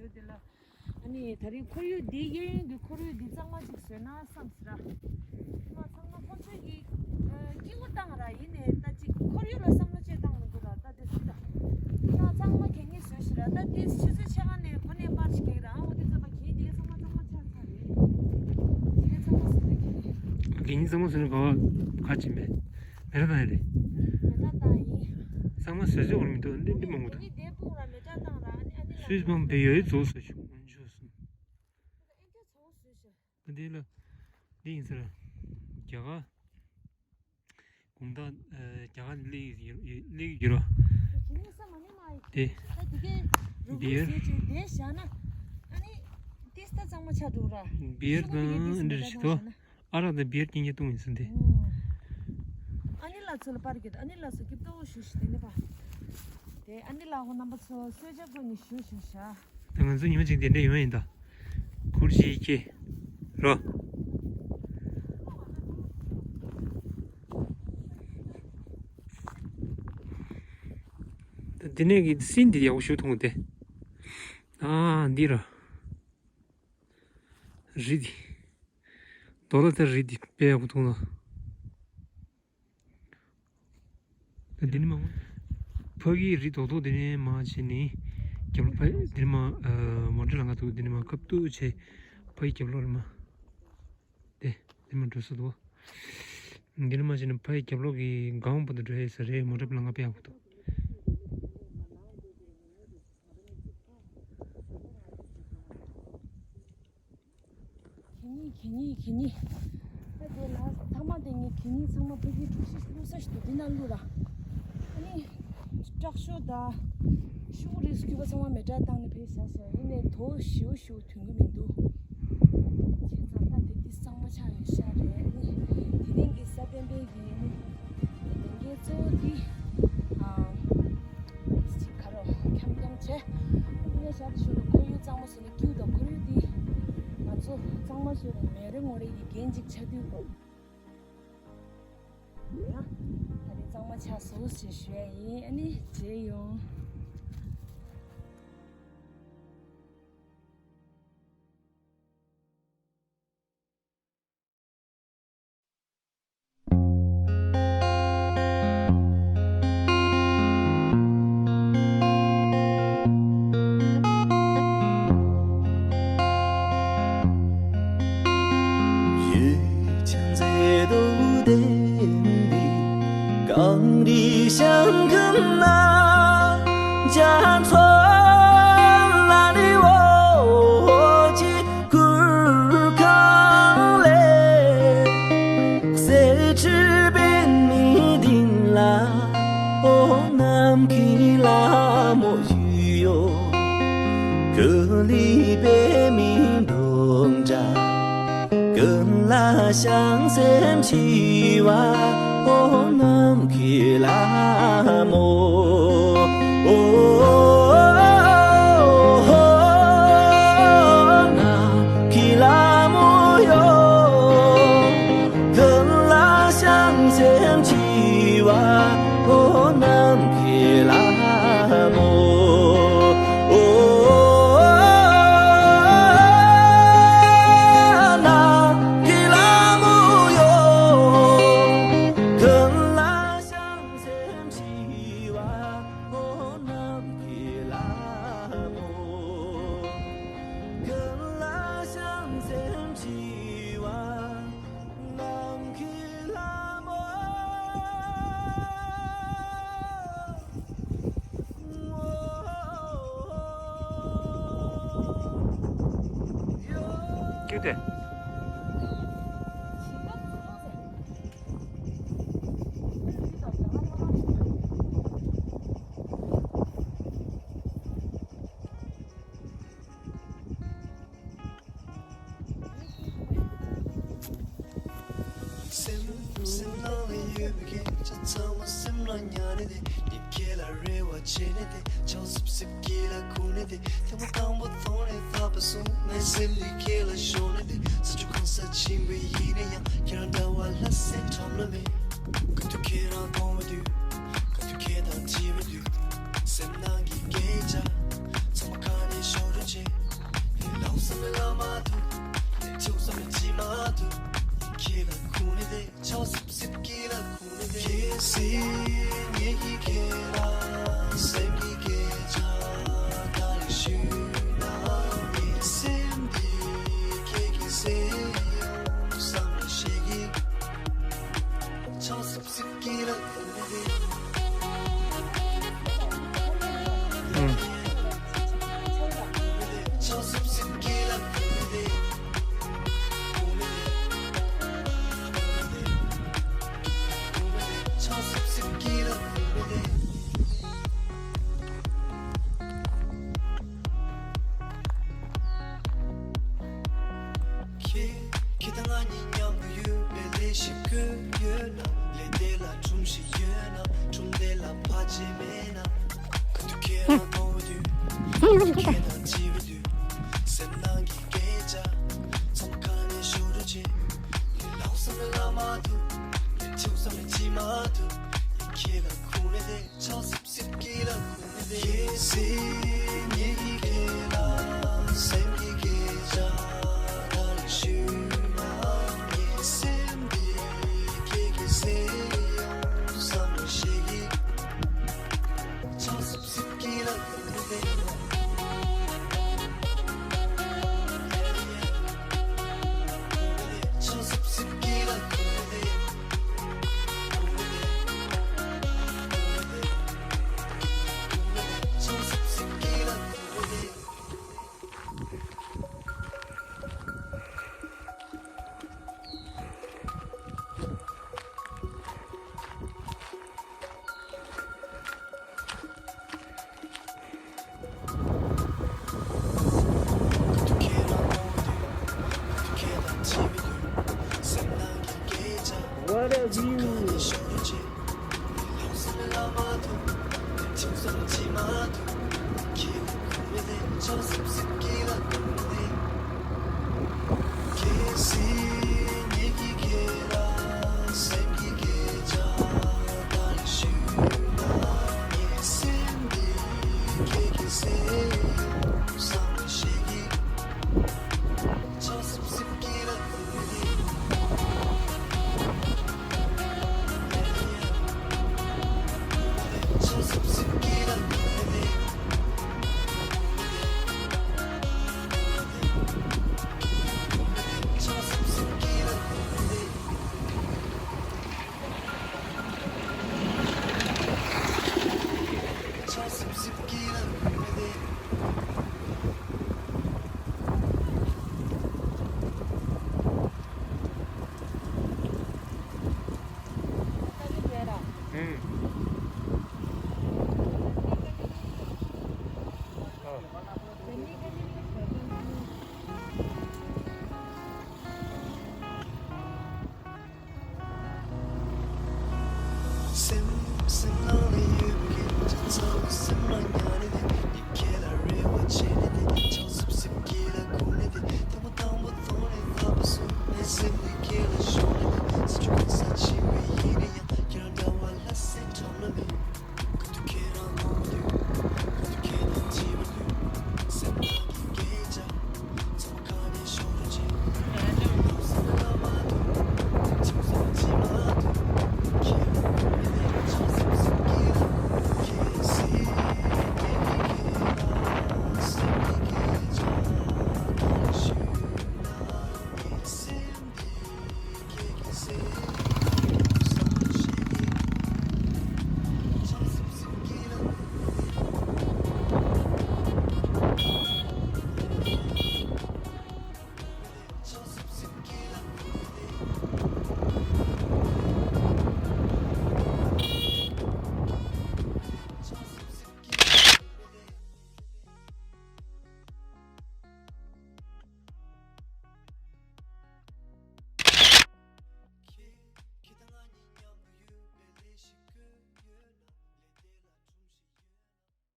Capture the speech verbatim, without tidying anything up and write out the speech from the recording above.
ཡོད་དེ་ལ། ཨ་ནི་ད་རིང་ཁོར་ཡུག་འདི་གཡས་གཡོན་གྱི་ཁོར་ཡུག་འདི་གཙང་མ་ཅིག་བཟོས་ན་བསམ་སི་ར། མ་ཚང་མ་ཁོ་ཚོས་ཀྱི་སྐྱིད་པོ་བཏང་ར་ཡིན་ནས་ད་ཅིག་ཁོར་ཡུག་ལ་བསམ་བློ་ཅིག་བཏང་མི་འདུག་ར། ད་དེ་སུ་ད་ད་གཙང་མ་གད་སྙིགས་བཟོས་ཤི་ར། ད་དེ་ཆུ་ཚོད་ཕྱེད་ཀ་ནས་གོ་ནས་པར་ཅིག་གེགས་ར། ཨ་འོ་དེ་ཚོ་པ་གད་དེ་ཚང་མ་གཙང་མ་ཆགས་ཚར་རེད། དེ་ཚང་མ་བཟོས་ནས་གད་སྙིགས། གད་སྙིགས་གཙང་མ་བཟོས་ནས་ག་བ་ག་ཅིག་མེད། མེ་ར་བཏང་ཡ་རེད། མེ་ར་བཏང་ཡིན། གཙང་མ་བཟོས་བཟོས་འོར་མི་འདུག་འདི་འདི་མང་པོ་འདུག་གད་སྙིགས་དེ་སྤུངས་ར་མེ་ར་བཏང་ར། ཨ་ནི་ཨ་ནི་ལ་སུས་བང་བེ་ཡོའི་རྫོགས་སུ་ཞུགས་མངོན་ཕྱོགས་སུ། ཨེ་འདྲ་ཚོགས་སུ་ཞུགས། འདི་ལ། འདི་ཡིན་ཟེར། རྒྱ་གར། དགུང་དག་ཨ། རྒྱ་གར་སླེབས་ཡོད་སླེབས་ཡོད་ར། དེ། བི་ཡར། བི་ཡར་དང་འདི་འདྲ་ཞིག་ཏོ། ཨ་རག་དང་བི་ཡར་རྐྱང་རྐྱང་བཏུང་ཡིན་ཟེར་འདི། ཨ་ནི་ལ་ཚོ་ལ་པར་གྱི་ཨ་ནི་ལ་ཚོ་སྐྱིད་ཏོ་ཞུ་ཞིག་དེ་ནི་པ། དེ་ཨ་ནི་ལ་ཧོ་རྣམ་པ་ཚོ་གསོལ་ཇ་ཕུལ་ནས་ཞུ་ཞིག་ཤ། ད་ང་ཚོ་ཉི་མ་གཅིག་དེ་འདྲ་ཡོང་ཡིན་ད། ཁུར་ཅིག་ཁྱེར་རོ། ད་འདི་ནས་ཀྱི་སིན་འདི་ཡག་པོ་ཞིག་མཐོང་སྟེ། ཨ་འདི་ར། རི་འདི། རྡོ་ལ་ད་རི་འདི་དཔེ་ཡག་པོ་མཐོང་ན། འདི་ནི་མ། ཕ་གིའི་རི་རྡོག་རྡོག་འདི་ནས་མར་བྱས་ནས། རྒྱབ་ལོགས་ཕ་འདི་ནས་མར། ཨ། མོ་ཊ་ལམ་ཁ་འདུག་འདི་ནས་མར་ཁབ་ཏུ་བྱས། ཕ་གི་རྒྱབ་ལོགས་ལ་མར། དེ། འདི་མར་འགྲོ་ས་འདུག་འདི་ནས་མར་བྱས་ནས་ཕ་གི་རྒྱབ་ལོགས་ཀྱི་སྒང་བར་དུ་འགྲོ་ཡས་ས་རེད། མོ་ཊ་ལམ་ཁ་དཔེ་ཡག་པོ་འདུག་གད་སྙིགས་གད་སྙིགས་གད་སྙིགས། ཨ་དེ་ལ་ཚང་མ་དེ་ངས་གད་སྙིགས་ཚང་མ་ཕ་གིའི་གྲུ་བཞི་བླུགས་ས་ཞིག་འདུག་འདི་ནང་བླུགས་ར། ཨ་ནི་སྐྲག་ཤོག་ད། ཤུགས་རིགས་སྐྱུར་པ་ཚང་མ་མེ་སྲེག་བཏང་ནས་ཕེབས་བཞག་ཤག་ཡིན་ནའི་དོ་ཞེ་པོ་ཞེ་པོ་དོན་གྱི་མི་འདུག་བྱས་ཙང་ད་དེ་འདི་གཙང་མ་ཆགས་ཡོད་ཤག་རེད། ཨ་ནི་དེ་རིང་གི་ས་པཎ་པའི་གི་ལས་འགན་གཙོ་བོ་འདི། ཨ། ཅིག་ཁ་རོག་འཁྱམ་འཁྱམ་བྱས། ཨ་ནི་ཞག་དེ་ཞོར་ལ་ཁོར་ཡུག་གཙང་མ་བཟོས་ནས། སྐྱིད་པོ་དང་ཁོར་ཡུག་འདི་ང་ཚོ་གཙང་མ་བཟོས་ནས་མེད་རེ་ངོ་རེ་ཡི་འགན་ཅིག་ཆགས་དུས་སྐབས། ཡ། ད་རེས་གཙང་མ་ཆགས་སོང་ཞེས་ཞུ་ཡ་ཡིན། ཨ་ནི་མཇལ་ཡོང་། གངས་རི་ཞང་ཁམས་ན། རྒྱ་མཚོ་ལ་ནི་འོ་ཅི་གུར་ཁང་ལས། གསེར་ཁྲི་པདྨའི་སྡིངས་ལ་འོ་ནམ་མཁའི་ལྷ་མོ་ཡོད། ཀུན་ལས་པདྨའི་འབུམ་སྒྲ། ཀུན་ལ་བྱང་སེམས་ཞི་བ། འོ་ནམ་མཁའི་ལྷ་མོ། འོ་ནམ་མཁའི་ལྷ་མོ་ཡོད། ཀུན་ལ་བྱང་སེམས་ཞི་བ། འོ་ནམ་མཁའི་ལྷ་མོ། འོ་ནམ་མཁའི་ལྷ་མོ་ཡོད། ཀུན་ལ་བྱང་སེམས་ཞི་བ། འོ་ནམ་མཁའི་ལྷ་མོ། ཀུན་ལ་བྱང་སེམས་ཞི་བ། ནམ་མཁའི་ལྷ་མོ། ཀྱུ་ཏེ། སེམས། སེམས་ནང་ལ་ཡོད་པའི་སྐད་ཆ་ཚང་མ་སེམས་ལ་ཉར་ནས་དེ། ངས་ཁྱེད་ལ་རེ་བ་བྱས་ནས་དེ། ཆང་སིབ་སིབ་སྐེ་ལ་ཁུར་ནས་དེ། ཐེངས་མ་དང་པོ་མཐོང་ནས་ཐག་པ་བཟུང་། ངའི་སེམས་ནི་ཁྱེད་ལ་ཤོར་ནས་དེ། ས་ཆུ་གང་སར་ཕྱིན་པ་ཡིན་ན་ཡང་། ཁྱེད་རང་འདྲ་བ་ལྷ་སའི་འགྲམ་ལ་མེད། ག་དུས་ཁྱེད་རང་མཐོང་བ་དུས། ག་དུས་ཁྱེད་དང་འཕྲད་པ་དུས། སེམས་ནང་གི་སྐད་ཆ་ཚང་མ་ག་ནས་ཤོར་རེད། ཁྱེད་ཁྱེད་དང་ང་གཉིས་མཉམ་དུ་ཡོད་པའི་ལས་ཤིག་དགོས་ཡོད་ན། ལས་དེ་ལ་སྒྲུང་ཞིག་ཡོད་ན། སྒྲུང་དེ་ལ་ཕལ་ཆེར་མེད་ན། ག་དུས་ཁྱེད་རང་མཐོང་བའི་དུས། ག་དུས་ཁྱེད་རང་འཆི་བའི་དུས། སེམས་ནང་གི་སྐད་ཆ་ཚང་མ་ག་ནས་ཤོར་རེད་ཅེས། ལས་ལྷག་བསམ་ལས་ལ་མ་ཐུབ། ལས་ཆེ་བསམ་ལས་ཅི་མ་ཐུབ། ཁྱེད་ལ་ཁུངས་མེད་དེ་ཆགས་སྲིད།